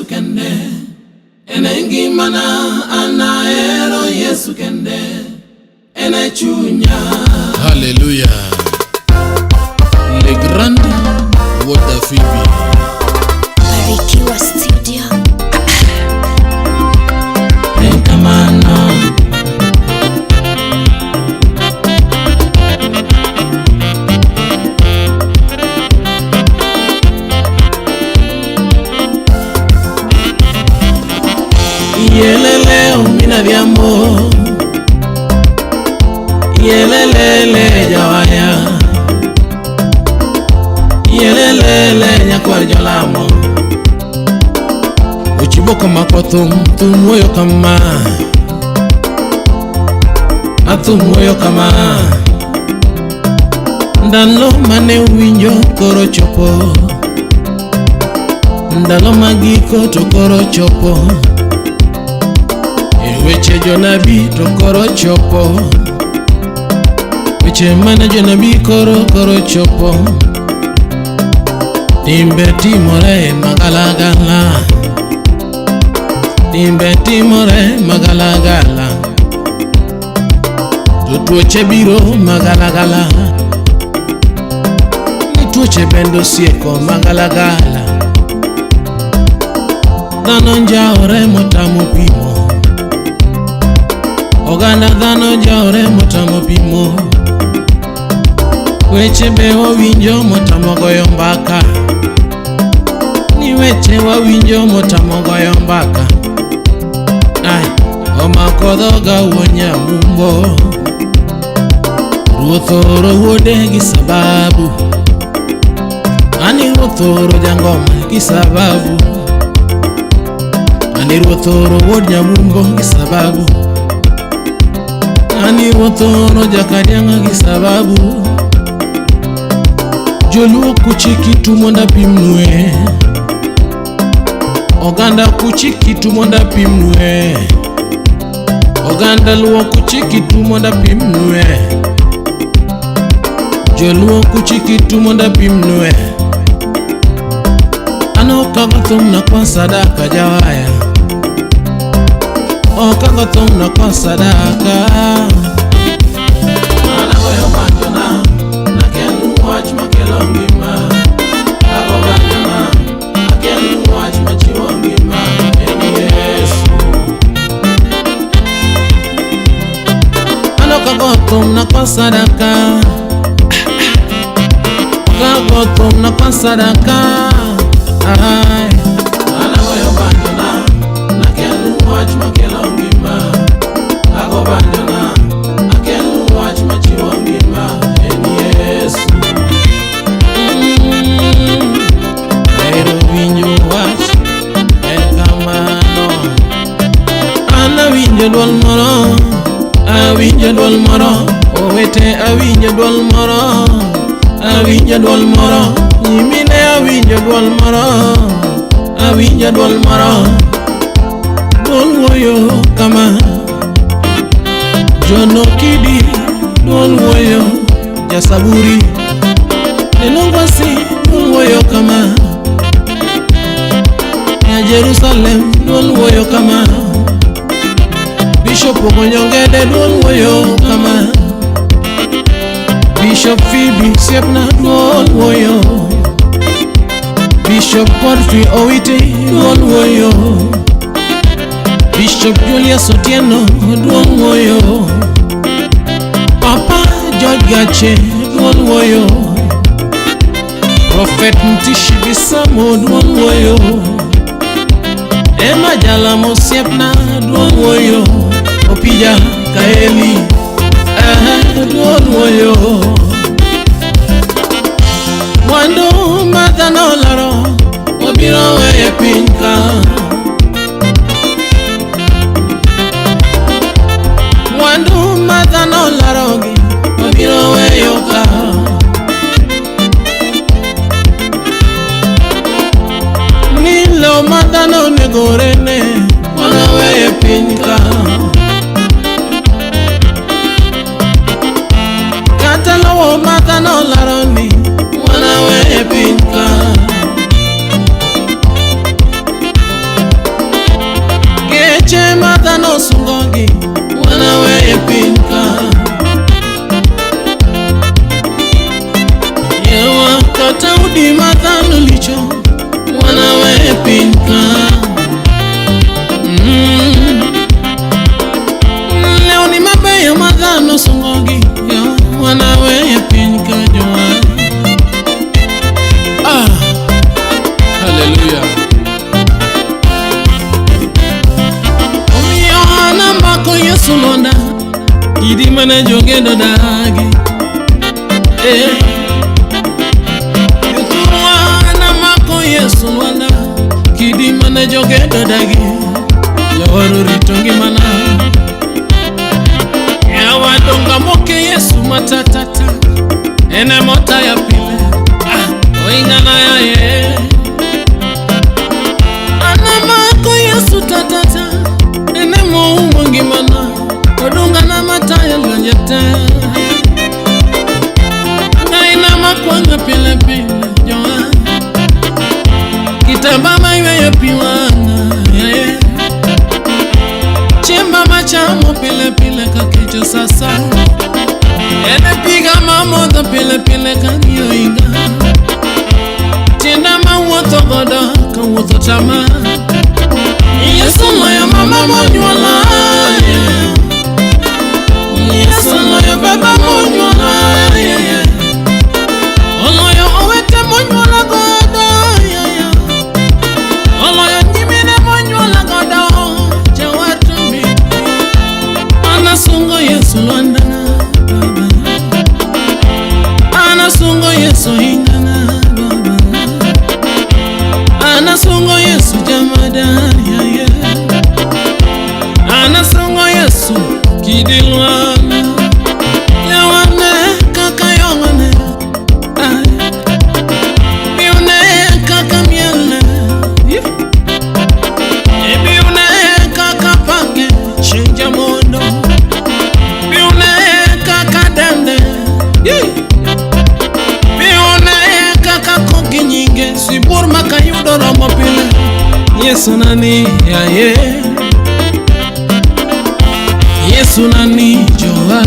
Yesu kende en e ngimana an ahero Yesu kende en e chunya. Alléluia. Les grandes Woda Phoebe. Barikiwa Studio. En kamano. Yelele omina dhiambo Yelelele jawaya Yelelele nyakwar jolamo Ochiboko mako thum, thum wuoyo kama. Athum wuoyo kama. Ndalo mane winjo koro chopo. Ndalo mag giko to koro chopo. E weche jonabi to koro chopo. Weche mane jonabi koro koro chopo. Timbe timore magalagala. Timbe timore magalagala. To tuoche biro magalagala. Ni tuoche bende osieko magalagala. Dhano njawore motamo pimo. Oganda dhano njawore motamo pimo. Weche be wawinjo motamo goyo mbaka. Ni weche wawinjo motamo goyo mbaka. Ai, omako dhoga wuon nyamumbo. Ruoth oro wuode gi sababu. Ani ruoth oro jangoma gi sababu. Ani ruoth oro wuod nyamumbo gi sababu. Ani ruoth oro jakadiang'a gi sababu. Joluo kuchikitu mondo apimnue. Oganda kuchikitu mondo apimnue. Oganda luo kuchikitu mondo apimnue. Joluo kuchikitu mondo apimnue. An ok ago thum nakwa sadaka jawaya. Ok ago thum nakwa sadaka. An agoyo banjona nakel wach makelo ngima. Ago banjona akel wach machiwo ngima en Yesu. An ok ago thum nakwa sadaka. Ok ago thum nakwa sadaka. Ai. An agoyo banjona nakel wach makelo ngima. Ago banjona akel wach machiwo ngima en Yesu. Ahero winjo wach en kamano. An awinjo duol moro, awinjo duol moro, owete awinjo duol moro, awinjo duol moro, nyimine awinjo duol moro, awinjo duol moro. Duol wuoyo kama, John Okidi duol wuoyo, Jasaburi Nenongwasi duol wuoyo kama. Ya Jerusalem duol wuoyo kama. Bishop Ogonyongede duol wuoyo kama. Bishop Phoebe Siepna duol wuoyo. Bishop Godfrey Owiti duol wuoyo. Bishop Julius Otieno duol wuoyo. Papa George Gache duol wuoyo. Prophet Mtishi Bisamo duol wuoyo. Emma Jalamo osiepna duol wuoyo. Opija Kaeli duol wuoyo. Mwandu ma dhano laro wabiro weyo e piny ka. Mwandu ma dhano larogi wabiro weyo ka. Ni lo ma dhano onegore ne wanaweyo e piny ka. Kata lowo ma dhano laro ni wanaweyo e piny ka. dhano osungogi wanaweye piny ka. Yawa kata udi ma dhano licho wanaweye piny ka. Lewni mabeyo ma dhano osungogi yawa wanaweye piny ka jowa. Ah, haleluya. Omiyo an amako Yesu lwanda, kidi mane jogedo dagi. Eh. Jothurwa an amako Yesu lwanda, kidi mane jogedo dagi. Jawar orito ngimana. Yawa donga moke Yesu matatata, en emotaya pile. Ah, oingana yaye. An amako Yesu tatata, en emoumo ngimana. Odungana mataya lwenje te. Ngaina makwanga pile pile joa. Kitamba mayweyo pi wang'a yaye. Chiemba machamo pile pile ka kech osasa. En e piga mamodho pile pile ka riyo oinga. Tienda mawuotho godo kawuotho tama. Yesu oloyo mama monyuola, yeah. Yesu oloyo baba monyuola, yeah. Oloyo owete monyuola godo, yeah. Oloyo nyimine monyuola godo, jawar to mi. Anasungo Yesu lwandana, baba. Anasungo Yesu hingana, baba. Anasungo Yesu jamadar, yeah, yeah. Anasungo Yesu kidilwana. Yawane kaka yongone, ay. Biune kaka miele, yeah. Biune kaka pange chinja mondo. Biune kaka dende, yeah. Biune kaka kogi nyinge sibuor makayudo romo pile. Yesu nani yaye, Yesu nani joa.